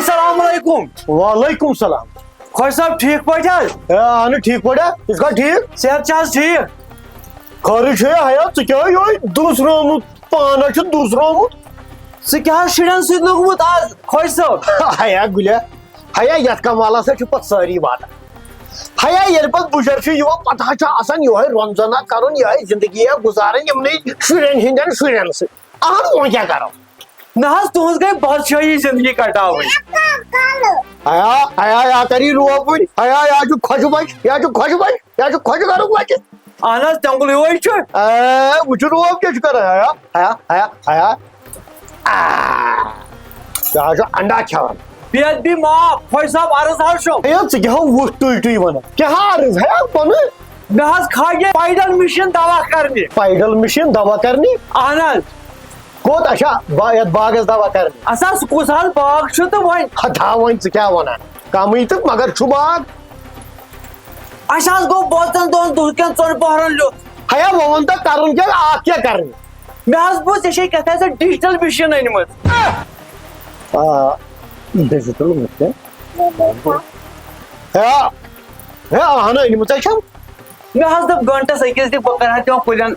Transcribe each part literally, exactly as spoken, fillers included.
السلام علیکم۔ وعلیکم السلام۔ خۄش صٲب، ٹھیٖک پٲٹھۍ حظ؟ اے، اہن ٹھیٖک پٲٹھۍ ہا؟ ژٕ چھُکھا ٹھیٖک؟ صحت چھا حظ ٹھیٖک؟ خٲرٕے چھُے ہا، ہیا، ژٕ کیٛاہ یِہوٚے دُسرومُت؟ پانہٕ چھُ دُسرومُت۔ ژٕ کیٛاہ حظ شُرٮ۪ن سۭتۍ لوٚگمُت آز، خۄش صٲب؟ ہیا گُلیا، ہیا یَتھ کمالَس سۭتۍ چھِ پَتہٕ سٲری واتان۔ ہیا ییٚلہِ پَتہٕ بُجَر چھُ یِوان، پَتہٕ حظ چھُ آسان یِہوٚے رۄنٛزَنا کَرُن، یِہوٚے زِندگی یا گُزارٕنۍ یِمنٕے شُرٮ۪ن ہِنٛدٮ۪ن شُرٮ۪ن سۭتۍ۔ اَہَن وۄنۍ کیٛاہ کَرو؟ نہ حظ، تُہٕنٛز گٔے بادشٲہی زندگی کٹاوٕنۍ۔ ہیا، ہیا، یا کری روب وۄنۍ۔ ہیا، یا چھُ خۄشہِ بچہِ، یا چھُ خۄشہِ بچہِ، یا چھُ خۄشہِ گرُک بچہِ۔ اہن حظ، تیٚنگُل ہیوٗ ہے چھُ۔ اے، وۄنۍ چھُ روب کیٛاہ چھُ کران؟ ہیا، ہیا، ہیا، ہیا۔ آ، یہِ حظ چھُ انڈا کھٮ۪وان۔ بیٚیہِ حظ بیٚیہِ معاف، خۄش صٲب، عرض حظ چھُ۔ ہے، ژٕ کیٛاہ وُٹھ ٹُے ٹُے ونان؟ کیٛاہ عرض؟ ہے، وَنہٕ۔ مےٚ حظ کھاجے پیڈل مِشیٖن دوا کرنہِ۔ پیڈل مِشیٖن دوا کرنہِ؟ اہن حظ۔ کوٚت؟ اچھا، با-، یتھ باغس دوا کرنہِ۔ اسا، سُہ کُس حظ باغ چھُ تہٕ وۄنۍ؟ ہتا، وۄنۍ ژٕ کیٛاہ ونان؟ کمٕے تہٕ مگر چھُ باغ۔ اسہِ حظ گوٚو بٲژن دۄن دۄہن کٮ۪ن ژۄن پٔہرن لیوٚت۔ ہیا، وۄنۍ وَن تہٕ کرُن کیٛاہ، اَتھ کیٛاہ کرنہِ؟ مےٚ حظ بوٗز ژےٚ چھے کیٛاہ تام سۄ ڈیجیٹل مِشیٖن أنمٕژ۔ آ، ڈیجیٹل مِشیٖن۔ ہیا، ہے، اہن، أنمٕژ ہے چھَم۔ مےٚ حظ دوٚپ گنٹس أکِس دِ، بہٕ کرٕ ہا تِمن کُلٮ۪ن۔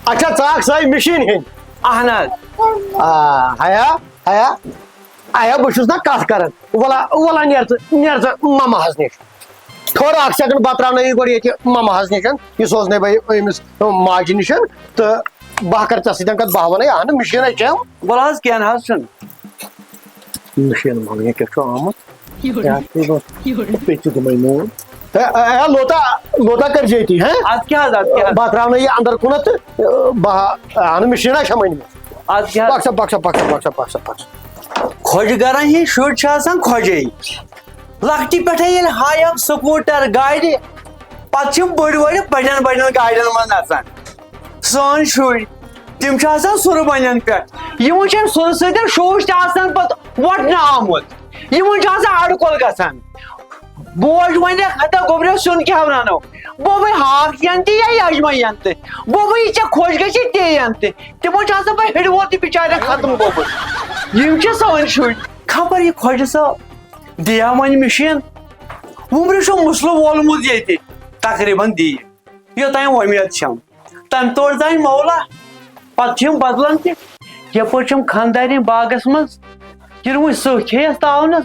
اچھا، ژٕ اکھ سۄے مِشیٖن ہیٚنۍ۔ اہن حظ۔ آ، ہیا، ہیا، ہیا، بہٕ چھُس نا کتھ کران۔ ولا، ولا نیر ژٕ، نیر ژٕ ممہس نِش۔ تھوڑا اکھ سیکنڈ، بہٕ تراونٲیِو گۄڈٕ ییٚتہِ ممہس نِش۔ یہِ سوزنٲے بہٕ أمِس ماجہِ نِش۔ تہٕ بہٕ ہا کرٕ ژےٚ سۭتۍ کتھ، بہٕ ہا ونے، اہن، مِشیٖن ہے چھَم۔ وَلہٕ حظ، کینٛہہ نہ حظ چھُنہٕ۔ مِشیٖن منٛگنہِ کیٛاہ چھُ آمُت؟ یہِ حظ چھُ یِوان۔ بیٚیہِ تہِ دوٚپمَے مول۔ ہے، ہے، ہے، لوتا، لوتا کٔرۍ زِ ییٚتی، ہے؟ اَدٕ کیٛاہ حظ، اَدٕ کیٛاہ حظ؟ بہٕ ترٛاونہٕ یہِ اَندَر کُنَتھ تہٕ، بہٕ ہا اَنہٕ مِشیٖن آسہِ ہا وۄنۍ۔ اَدٕ کیٛاہ حظ؟ پَک سا، پَک سا، پَک سا، پَک سا، پَک سا۔ خۄش گَرَن ہِنٛدۍ شُرۍ چھِ آسان خۄجے۔ لۄکٹہِ پٮ۪ٹھَے ییٚلہِ ہایَکھ سکوٗٹر گاڑِ، پَتہٕ چھِ بٔڑۍ وٲلِتھ بَڑٮ۪ن بَڑٮ۪ن گاڑٮ۪ن منٛز نَژان۔ سٲنۍ شُرۍ، تِم چھِ آسان سُرٕ بَنٮ۪ن پٮ۪ٹھ۔ یِمَن چھِ اَمہِ سُرٕ سۭتۍ شوٗش تہِ آسان پَتہٕ وۄٹنہٕ آمُت۔ یِمَن چھُ آسان اَڑٕ کۄل گژھان۔ بوج وَنٮ۪کھ، ہَتا گوٚبرٮ۪و سیُن کیٛاہ رَنو؟ بوبٕے ہاکھ یَن تہِ یا یَجما یَن تہِ۔ بوبٕے یہِ ژےٚ خۄش گژھِ تے یَن تہِ۔ تِمَن چھُ آسان پَتہٕ ہِڑوَر تہِ بِچارٮ۪ن ختم گوٚمُت۔ یِم چھِ سٲنۍ شُرۍ۔ خبر یہِ خۄجہِ صٲب دِیا وۄنۍ مِشیٖن؟ وُمبرِ چھُ مُسلہٕ وولمُت ییٚتہِ، تقریٖباً دِیہِ۔ یوٚتام وۄمید چھَم۔ تَمہِ تورٕ زانہِ مولا، پَتہٕ چھِ یِم بدلان تہِ۔ یَپٲرۍ چھِم خانٛدارِنۍ باغَس منٛز، ییٚلہِ وۄنۍ سٕہہ کھیٚیَس تاونَس،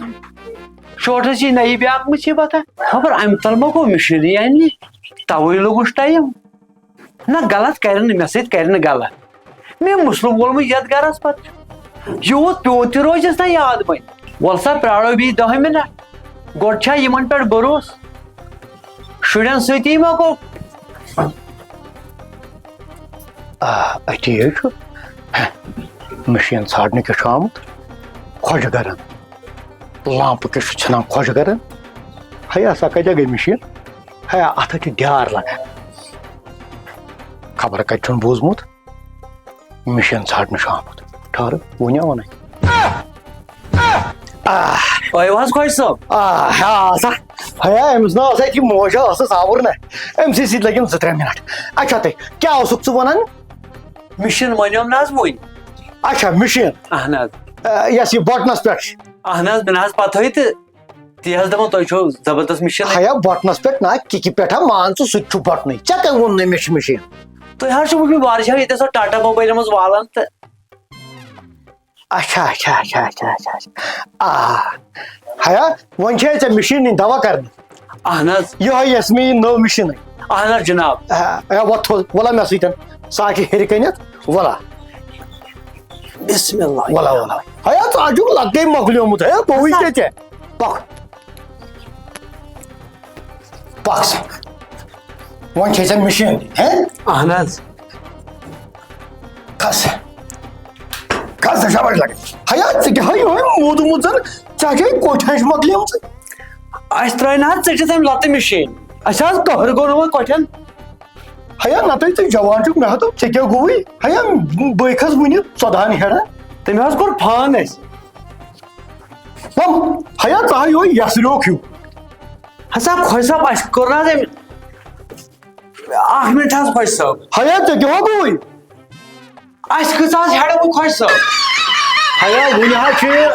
شوٹھَس یی نَیہِ بیٛاکھ مُصیٖبتہ۔ خبر اَمہِ تَل ما گوٚو مِشیٖنٕے اَننہِ، تَوَے لوٚگُس ٹایم۔ نہ، غلط کَرِ نہٕ، مےٚ سۭتۍ کَرِ نہٕ غلط۔ مےٚ مُسلہٕ وولمُت یَتھ گَرَس پَتہٕ۔ یوٗت پیوٗت تہِ روزٮ۪س نہ یاد وۄنۍ۔ وَلہٕ سا، پرٛارو بیٚیہِ دَہ مِنَٹ۔ گۄڈٕ چھا یِمَن پٮ۪ٹھ بروس؟ شُرٮ۪ن سۭتی ما گوٚو؟ آ، أتی ہے چھُ۔ مِشیٖن ژھانٛڈنہٕ کیٛاہ چھُ آمُت؟ خۄش گَرَن۔ لامپہٕ کیٛاہ چھُ ژھٕنان خۄش گَرَن؟ ہے، سا کَتہِ گٔے مِشیٖن؟ ہے، اَتھ ہا چھِ ڈیار لَگان۔ خبر کَتہِ چھُن بوٗزمُت؟ مِشیٖن ژھانٛڈنہٕ چھُ آمُت۔ ٹھٔہرٕ، وُنہِ وَنَے۔ آ۔ ٲیِو حظ خۄش صٲب۔ آ، ہا، سا۔ ہے، أمِس نا ٲس اَتہِ یہِ موجا ٲسٕس آوُر نا۔ أمۍ سٕے سۭتۍ لَگن زٕ ترٛےٚ مِنَٹ۔ اچھا، تُہۍ کیٛاہ اوسُکھ ژٕ وَنان؟ مِشیٖن وَنیوم نہ حظ وُنۍ۔ اچھا، مِشیٖن۔ اہن حظ۔ آ، یۄس یہِ بٹنَس پٮ۪ٹھ چھِ۔ اہن حظ، مےٚ نہ حظ پَتہٕے تہٕ تی حظ دَپان تۄہہِ چھو زبردست مِشیٖن۔ ہیا، بٹنَس پٮ۪ٹھ نا، کِکہِ پٮ۪ٹھ ہا مان ژٕ، سُہ تہِ چھُ بٹنٕے۔ ژےٚ کَمہِ ووٚن نہٕ مےٚ چھِ مِشیٖن؟ تُہۍ حظ چھِو وٕچھمٕتۍ واریاہ ییٚتہِ سۄ ٹاٹا موبایلہِ منٛز والان تہٕ اچھا، اچھا، اچھا، اچھا، اچھا، اچھا۔ آ۔ ہیا، وۄنۍ چھے ژےٚ مِشیٖن نِنۍ دوا کرنہِ۔ اہن حظ۔ یِہوٚے یۄس مےٚ یہِ نٔو مِشیٖن أنۍ۔ اہن حظ جناب۔ آ، آ، وۄتھ تھوٚد، وَلہ مےٚ سۭتۍ۔ سۄ ہاکہِ ہیٚرِ کَنٮ۪تھ، وَلہ۔ بسم اللہ۔ وَلہ، وَلہ۔ ہیا، ژٕ آجُک لَگے مۄکلیومُت، ہیا، بہٕ وٕچھ ژےٚ ژےٚ۔ پَکھ۔ پَکھ سا۔ وۄنۍ چھے ژےٚ مِشیٖن، ہے؟ اہن حظ۔ کھس۔ کھس تہٕ شاباش لگے۔ ہیا، ژٕ کیٛاہ ہا یِہوٚے موٗدمُت زن؟ ژےٚ چھے کوٹھۍ ہش مۄکلیمژٕ؟ اَسہِ ترٛٲے نہ حظ ژٔٹِتھ أمۍ لتہٕ مِشیٖن۔ اَسہِ حظ قہر گوٚو نہٕ وۄنۍ کۄٹھٮ۪ن۔ ہیا، نہ تہٕ ژٕ جوان چھُکھ، مےٚ ہا دوٚپ، ژےٚ کیٛاہ گوٚوُے؟ ہیا، بہٕ کھس وُنہِ ژۄدہن ہیرن۔ تٔمۍ حظ کوٚر فان اَسہِ۔ ہم، ہیا، ژٕ ہا یِہوٚے یسریوکھ ہیوٗ۔ ہسا خۄش صٲب، اَسہِ کوٚر نہ حظ أمۍ اکھ مِنٹ حظ خۄش صٲب۔ ہیا، ژےٚ کیٛاہ ہا گوٚوُے؟ اَسہِ کۭژاہ حظ ہٮ۪ڈ وۄنۍ خۄش صٲب؟ ہیا، وُنہِ حظ چھُ یہِ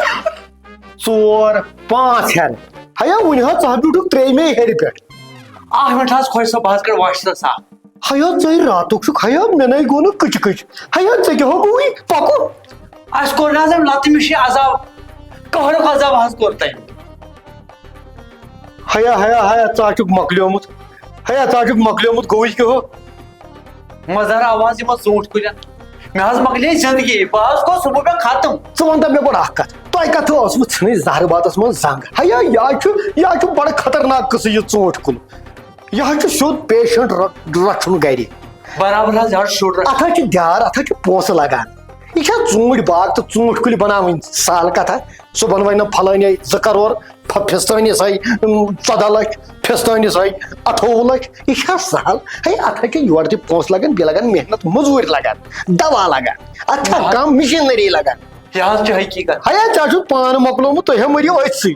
ژور، پانٛژھ ہٮ۪ن۔ ہیا، وُنہِ حظ ژٕ حظ بیوٗٹھُکھ ترٛیٚیِمے ہیٚرِ پٮ۪ٹھ۔ اکھ مِنٹ حظ، خۄش صٲب، بہٕ حظ کَڑٕ واشرَس صاف۔ ہیا، ژٕے راتُک چھُکھ، ہیا، مےٚ نَے گوٚو نہٕ کٕچ کٕچ۔ ہیا، ژےٚ کیٛاہ ہو گوٚوُے؟ پَکُن۔ اَسہِ کوٚر نہٕ حظ أمۍ لَتہٕ مِشی عذاب، قہرُک عذاب حظ کوٚر تٔمۍ۔ ہیا، ہیا، ہیا، ژٕ حظ چھُکھ مۄکلیومُت۔ ہیا، ژٕ حظ چھُکھ مۄکلیومُت، گوٚوُے کیٛاہ ہو؟ مزار آواز یِمن ژوٗنٛٹھۍ کُلٮ۪ن۔ مےٚ حظ مۄکلے زندگی، بہٕ حظ گوٚو صُبحُک مےٚ ختم۔ ژٕ وَن تہٕ مےٚ گۄڈٕ اَکھ کَتھ، تۄہہِ کَتھ ٲسوٕ ژھٕنٕنۍ زہرٕ باتَس منٛز زنٛگ؟ ہیا، یہِ حظ چھُ، یہِ حظ چھُ بَڑٕ خطرناک قٕصہٕ یہِ ژوٗنٛٹھۍ کُل۔ یہِ حظ چھُ سیوٚد پیشنٹ رَ-، رَچھُن گَرِ۔ برابر حظ، یہِ حظ چھُ شُر رَچھُن۔ اَتھ حظ چھِ دیار، اَتھ حظ چھِ پونٛسہٕ لَگان۔ یہِ چھا ژوٗنٛٹھۍ باغ تہٕ ژوٗنٛٹھۍ کُلۍ بَناوٕنۍ سہل کَتھا؟ صُبحن وَنہِ نہٕ پھلٲنۍ آیہِ زٕ کَرور، پھۄ-، فِستٲنِس آیہِ، اۭں، ژۄداہ لَچھ، فِستٲنِس آیہِ اَٹھووُہ لَچھ۔ یہِ چھا سہل؟ ہے، اَتھ حظ چھِ یورٕ تہِ پونٛسہٕ لَگان، بیٚیہِ لَگان محنت مٔزوٗرۍ لَگان، دَوا لَگان، اَتھ چھا نہ۔ کَم مِشیٖنٔری لَگان؟ یہِ حظ چھِ حقیٖقت۔ ہے، ژےٚ حظ چھُتھ پانہٕ مۄکلومُت، تُہۍ ہا مٔرِو أتھۍ سۭتۍ۔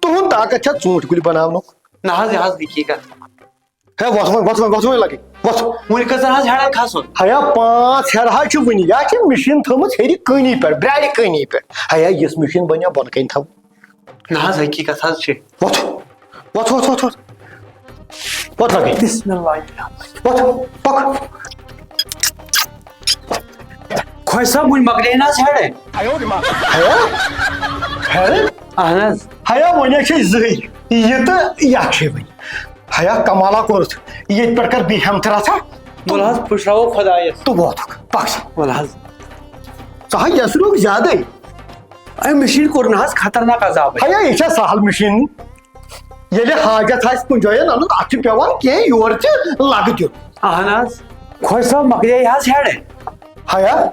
تُہُنٛد طاقت چھا ژوٗنٛٹھۍ کُلۍ بَناونُک؟ نہ حظ، یہِ حظ حقیٖقت۔ ہے، وۄتھ وۄنۍ، وۄتھ وۄنۍ، وۄتھ وۄنۍ لَگے، وۄتھ۔ وُنہِ کٔژَن حظ ہٮ۪رَن کھسُن؟ ہیا، پانٛژھ ہٮ۪رٕ حظ چھِ وُنہِ۔ یا چھِ مِشیٖن تھٲومٕژ ہیٚرِ کٲنی پٮ۪ٹھ، برٛارِ کٲنی پٮ۪ٹھ۔ ہیا، یِژھ مِشیٖن بَنیٛا بۄنہٕ کَنہِ تھاوٕنۍ؟ نہ حظ، حقیٖقت حظ چھِ۔ وۄتھ، وۄتھ، وۄتھ، وۄتھ، وۄتھ۔ وۄتھ لَگے۔ بسم اللہ۔ وۄتھ، پَک۔ خۄش صٲب، وُنہِ مۄکلے نہ حظ ہٮ۪رٕ؟ ہیا؟ ہٮ۪رٕ؟ اہن حظ۔ ہیا، وۄنۍ حظ چھِ زٕے، یہِ تہٕ یہِ اکھ چھے وۄنۍ۔ ہیا، کمالا کوٚرُتھ۔ ییٚتہِ پٮ۪ٹھ کر بیٚیہِ ہٮ۪متھ رژھا۔ وَلہٕ حظ، پُشراوو خۄدایَس۔ تہٕ ووتُکھ، پَک سا۔ وَلہٕ حظ۔ ژٕ ہا یَسریوکھ زیادَے۔ اَمہِ مِشیٖن کوٚر نہٕ حظ خطرناک عذابٕے۔ ہیا، یہِ چھا سہل مِشیٖن؟ ییٚلہِ حاجت آسہِ کُنہِ جایہِ اَنُن، اَتھ چھُ پٮ۪وان کینٛہہ یورٕ تہِ لَگہٕ دیُن۔ اَہَن حظ۔ خۄش صٲب، مۄکلیے حظ ہٮ۪رٕ۔ ہیا،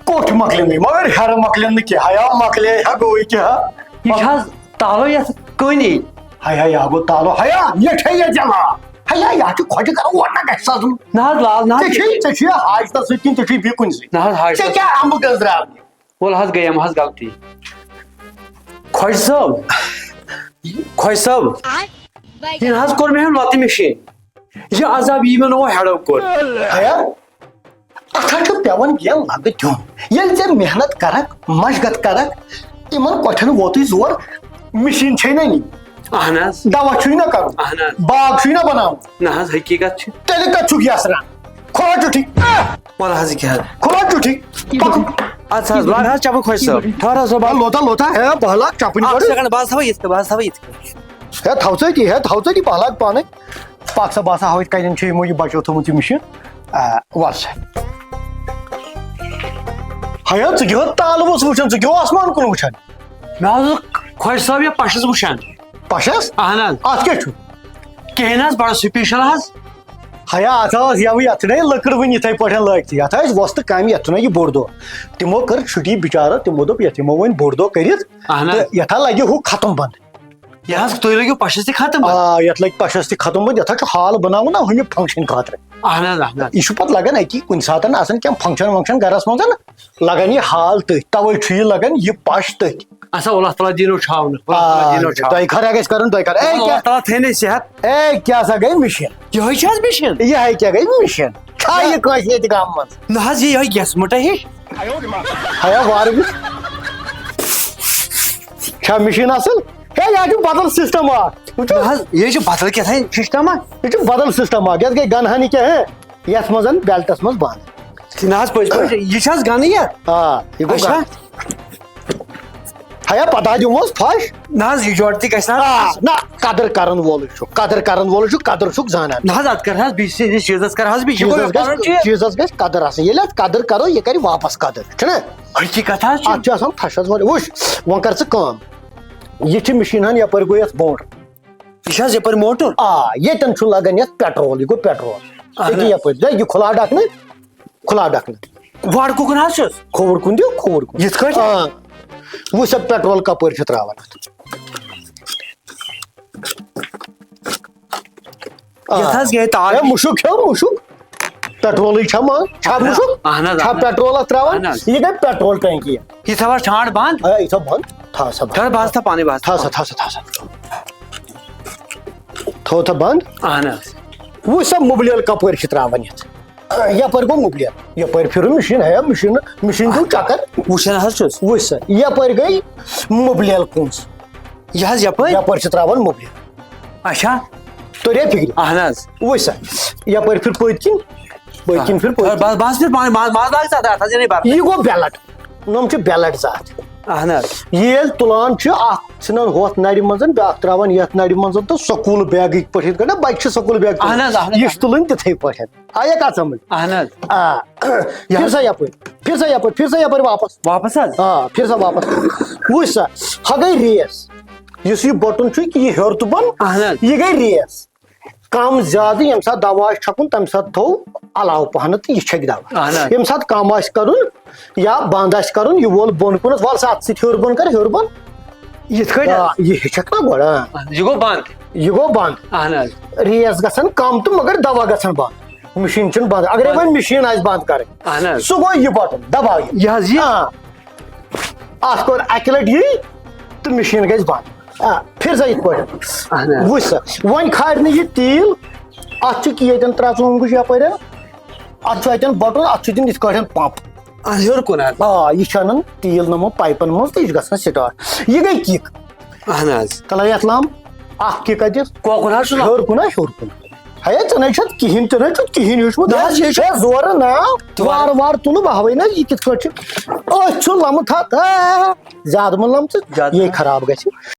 کوٚت چھُ مۄکلینٕے؟ مگر ہیرٕ مۄکلین نہٕ کینٛہہ۔ ہیا مۄکلے ہا، گوٚوٕے کیٛاہ؟ یہِ چھِ حظ تالو یَتھ کٲنی؟ ہیا، یہِ ہا گوٚو تالو۔ ہیا، یہِ چھے یہِ جلا۔ ہیا، یہِ ہا چھُ خۄجہِ کران، اورٕ نہ گژھِ سَزُن۔ نہ حظ، لال، نہ حظ۔ ژےٚ چھے، ژےٚ چھُے حاجتَس سۭتۍ کِنہٕ ژےٚ چھُے بیٚیہِ کُنہِ سۭتۍ؟ نہ حظ، حاجتَس ژےٚ کیٛاہ اَمبہٕ گٔنٛزراونہِ؟ وَلہٕ حظ، گٔیَم حظ غلطی۔ خۄجہِ صٲب، خۄجہِ صٲب، آ، بھائی۔ یہِ نہ حظ کوٚر مےٚ ہیوٚن لۄتہِ مِشیٖن۔ یہِ عذاب یی مےٚ نہٕ وۄنۍ ہیرو کوٚر۔ ہیا؟ اَتھ ہا چھُ پٮ۪وان کینٛہہ لَگہٕ دیُن۔ ییٚلہِ ژےٚ محنت کَرَکھ، مَشقت کَرَکھ، یِمَن کۄٹھٮ۪ن ووتُے زور، مِشیٖن چھے نہ نِنۍ۔ اَہَن حظ۔ دَوا چھُے نہ کَرُن۔ اَہَن حظ۔ باغ چھُے نہ بَناوُن۔ نہ حظ، حقیٖقت چھِ۔ تیٚلہِ کَتہِ چھُکھ یَسران؟ کھُلان چھُٹھی۔ وَلہٕ حظ، یہِ کیٛاہ حظ؟ کھُلان چھُٹھی۔ پَکُن۔ اَدٕ حظ، لاگ حظ چَپٕنۍ خۄجہِ صٲب۔ ٹھٔہر حظ، صٲب، ہے، لوتا، لوتا، ہے، بہٕ ہلاک چَپٕنۍ اَکھ گۄڈٕ۔ سیکنڈ، بہٕ حظ تھاوَے یِتھ کٔنۍ، بہٕ حظ تھاوَے یِتھ کٔنۍ۔ ہے، تھاو ژٕ أتی، ہے، تھاو ژٕ أتی، بہٕ ہلاک پانَے۔ پَکھ سا، بہٕ ہسا ہاوَے کَتٮ۪ن چھُ یِمو یہِ بَچوتھمُت یہِ مِشیٖن۔ آ، وَل سا۔ ہیا، ژٕ کیٛاہ تالوَس وٕچھان، ژٕ کیٛاہ آسمان کُن وٕچھان؟ مےٚ حظ اوس خۄجہِ صٲب یہِ پَشَس وٕچھان۔ پَشَس؟ اَہَن حظ۔ اَتھ کیٛاہ چھُ؟ کِہیٖنۍ حظ، بَڑٕ سٕپیشَل حظ۔ ہیا، اَتھ ٲس یَوٕ یَتھ چھُنَے لٔکٕر وٕنہِ یِتھَے پٲٹھۍ لٲگتھٕے۔ یَتھ ٲسۍ وۄستہٕ کامہِ، یَتھ چھُنَے یہِ بوٚڑ دۄہ۔ تِمو کٔر چھُٹی بِچارو، تِمو دوٚپ، یَتھ یِمو وۄنۍ بوٚڑ دۄہ کٔرِتھ، اَہَن حظ۔ تہٕ یَتھ ہا لَگہِ ہُہ ختم بنٛد۔ یہِ حظ، تُہۍ لٲگِو پَشَس تہِ ختم بنٛد۔ آ، یَتھ لَگہِ پَشَس تہِ ختم بنٛد، یَتھ حظ چھُ ہال بَناوُن نا ہُمہِ function خٲطرٕ۔ اَہَن حظ، اَہَن حظ۔ یہِ چھُ پَتہٕ لَگان أتی کُنہِ ساتَن آسان کینٛہہ function وَنٛکشَن گَرَس منٛز، لَگان یہِ ہال تٔتھۍ، تَوَے چھُ یہِ لَگان یہِ پَش تٔتھۍ۔ اَسا اللہ تعالیٰ دیٖنو چھاونہٕ، اللہ تعالیٰ آ، دیٖنو چھاونہٕ۔ دۄیہِ خٲر گژھِ کَرُن، دۄیہِ خٲر۔ اے، اللہ کیٛاہ؟ تعالیٰ تھٲینَے صحت۔ اے، کیٛاہ سا گٔے مِشیٖن؟ یِہوٚے چھِ حظ مِشیٖن؟ یِہوٚے کیٛاہ گٔے مِشیٖن؟ چھا یہِ کٲنٛسہِ ییٚتہِ گامہٕ منٛز؟ نہ حظ، یہِ یِہوٚے گیس مٕٹا ہِش۔ ہیا وارٕ وٕچھ۔ چھا مِشیٖن اَصٕل؟ ہے، یہِ حظ چھُ بدل system اَکھ۔ وٕچھِو۔ نہ حظ، یہِ چھُ بدل کیٛاہ تام system اَکھ۔ یہِ چھُ بدل system اَکھ۔ یَتھ گٔے گَنہٕ ہَنہِ کیٛاہ ہے؟ یَتھ منٛز beltَس منٛز بنٛد۔ نہ حظ، پٔزۍ پٲٹھۍ، یہِ چھِ حظ گَنہٕ یہِ؟ آ، یہِ گوٚو اچھا۔ گَنہٕ۔ ہیا، پتہ دِموس پھش۔ نہ حظ، یہِ جوڑ تہِ گژھِ نہ حظ۔ آ، نہ، قدر کرن وولُے چھُ، قدر کرن وولُے چھُ، قدر چھُکھ زانان۔ نہ حظ، اتھ کر حظ بیٚیہِ سٕنٛدِس چیٖزس کر حظ بیٚیہِ، یہِ گوٚو چیٖزس مےٚ پنُن گژھِ، چیٖز۔ چیٖزس گژھِ قدر آسٕنۍ۔ ییٚلہِ اتھ قدر کرو، یہِ کرِ واپس قدر، چھُنہ؟ حقیٖقت حظ چھِ۔ اتھ چھُ آسان پھشس وۄنۍ۔ وٕچھ، وۄنۍ کر ژٕ کٲم، یہِ چھِ مِشیٖن ہن یپٲرۍ گوٚو یتھ بونٛٹھ۔ یہِ چھِ حظ یپٲرۍ موٹر؟ آ، ییٚتٮ۪ن چھُ لگان یتھ petrol، یہِ گوٚو petrol۔ اہن یہِ حظ۔ یپٲرۍ، دے، یہِ کھُلاو ڈکھنہٕ۔ کھُلاو ڈکھنہٕ۔ وارٕ کُکُن حظ چھُس۔ کھووُر کُن دِیِو، کھووُر کُن۔ یِتھ کٲٹھۍ؟ آ۔ وٕچھ سا petrol کپٲرۍ چھِ ترٛاوان اَتھ۔ آ۔ یَتھ حظ گٔے تار۔ ہے، مُشُک کھیوٚو، مُشُک۔ petrolٕے چھا منٛز؟ چھا اہن حظ، مُشُک؟ اہن حظ، چھا اہن حظ۔ petrol اَتھ ترٛاوان؟ اہن حظ۔ یہِ گٔے petrol ٹینکی۔ یہِ تھاوان چھانٛٹ بنٛد؟ آ، یہِ تھاو بنٛد۔ تھاو سا بنٛد۔ تھاو بہٕ حظ تھاو پانَے بہٕ حظ تھاو سا، تھاوان۔ تھاو سا، تھاو سا، تھاو سا۔ تھوو تھا بنٛد۔ اہن حظ۔ وٕچھ سا مُبلیل کپٲرۍ چھِ ترٛاوان یَتھ۔ یپٲرۍ گوٚو مُبلیل، یپٲرۍ پھِرُن مِشیٖن، ہے مِشیٖن، مِشیٖن دیُن چکر۔ وٕچھان حظ چھُس۔ وٕچھ سا، یپٲرۍ گٔے مُبلیل کُنٛز، یہِ حظ یپٲرۍ۔ یپٲرۍ چھِ تراوان مُبلیل۔ اچھا۔ توٚریا فِکرِ؟ اہن حظ۔ وٕچھ سا، یپٲرۍ پھِر پٔتۍ کِنۍ، پٔتۍ کِنۍ پھِر پٔتۍ کِنۍ۔ بس بس پھِر پانہٕ ماز ماز لاگ ژٕ اتھ، اتھ حظ یہِ نَے برنہٕ۔ یہِ گوٚو بیلٹ، نۄم چھِ بیلٹ زٕ ہتھ۔ اہن حظ۔ ییٚلہِ تُلان چھِ، اکھ ژھٕنان ہۄتھ نرِ منٛز، بیاکھ تراوان یتھ نرِ منٛز، تہٕ سکوٗل بیگٕکۍ پٲٹھۍ، یِتھ کٲٹھۍ نا بچہِ چھِ سکوٗل بیگ تُلان۔ اہن حظ، اہن حظ۔ یہِ چھِ تُلٕنۍ تِتھے پٲٹھۍ۔ آیا کتھ سمجھ؟ اہن حظ۔ آ۔ پھِر سا یپٲرۍ، پھِر سا یپٲرۍ، پھِر سا یپٲرۍ واپس۔ واپس حظ۔ آ، پھِر سا واپس۔ وٕچھ سا، ہۄ گٔے ریس۔ یُس یہِ بۄٹُن چھُ، یہِ ہیوٚر تہٕ بۄن، اہن حظ۔ یہِ گٔے ریس۔ کم زیادٕ ییٚمہِ ساتہٕ دوا آسہِ چھکُن، تمہِ ساتہٕ تھوو علاوٕ پہنتھ تہٕ یہِ چھکہِ دوا۔ اہن حظ۔ ییٚمہِ ساتہٕ کم آسہِ کرُن یا بند آسہِ کرُن، یہِ وول بۄن کُنتھ، ول سا اتھ سۭتۍ ہیوٚر بۄن کر، ہیوٚر بۄن۔ یِتھ کٲٹھۍ حظ۔ آ، یہِ ہیٚچھکھ نا گۄڈٕ، آ۔ یہِ گوٚو بند۔ یہِ گوٚو بند۔ اہن حظ۔ ریس گژھن کم تہٕ مگر دوا گژھن بند۔ مِشیٖن چھُنہٕ بند۔ اگرے وۄنۍ مِشیٖن آسہِ بند کرٕنۍ، اہن حظ۔ سُہ گوٚو یہِ بٹُن، دباو یہِ۔ یہِ حظ یہِ۔ آ۔ اتھ کوٚر اکہِ لٹہِ یی تہٕ مِشیٖن گژھِ بند۔ آ، پھر سا یِتھ پٲٹھۍ۔ اہن حظ۔ وٕچھ سا، وۄنۍ کھارِ نہٕ یہِ تیٖل، اتھ چھُ کیتٮ۪ن ترٛاو ژٕ اوٚنٛگُج یپٲرۍ، اتھ چھُ اتٮ۪ن بٹُن، اتھ چھُ دیُن یِتھ کٲٹھۍ پمپ۔ اہن ہیوٚر کُن حظ۔ آ، یہِ چھُ انان تیٖل نوٚمو پایپن منٛز تہٕ یہِ چھُ گژھان سٹارٹ۔ یہِ گٔے کِک۔ اہن حظ۔ تلے یتھ لام، اکھ کِک اتہِ۔ کوکُن حظ چھُ لام۔ ہیوٚر کُن ہا، ہیوٚر کُن۔ ہے، ژےٚ نَے چھُتھ کِہیٖنۍ، ژےٚ نَے چھُتھ کِہیٖنۍ ہیوٚچھمُت۔ نہ حظ، یہِ چھُ ہے، زورٕ ناو، وارٕ وارٕ تُلہٕ بہٕ ہاوَے نہ یہِ کِتھ کٲٹھۍ چھُ۔ أتھۍ چھُ لَمہٕ تھَتھ، آ، زیادٕ مہٕ لَم ژٕ، زیادٕ یے نہ۔ خراب گژھِ۔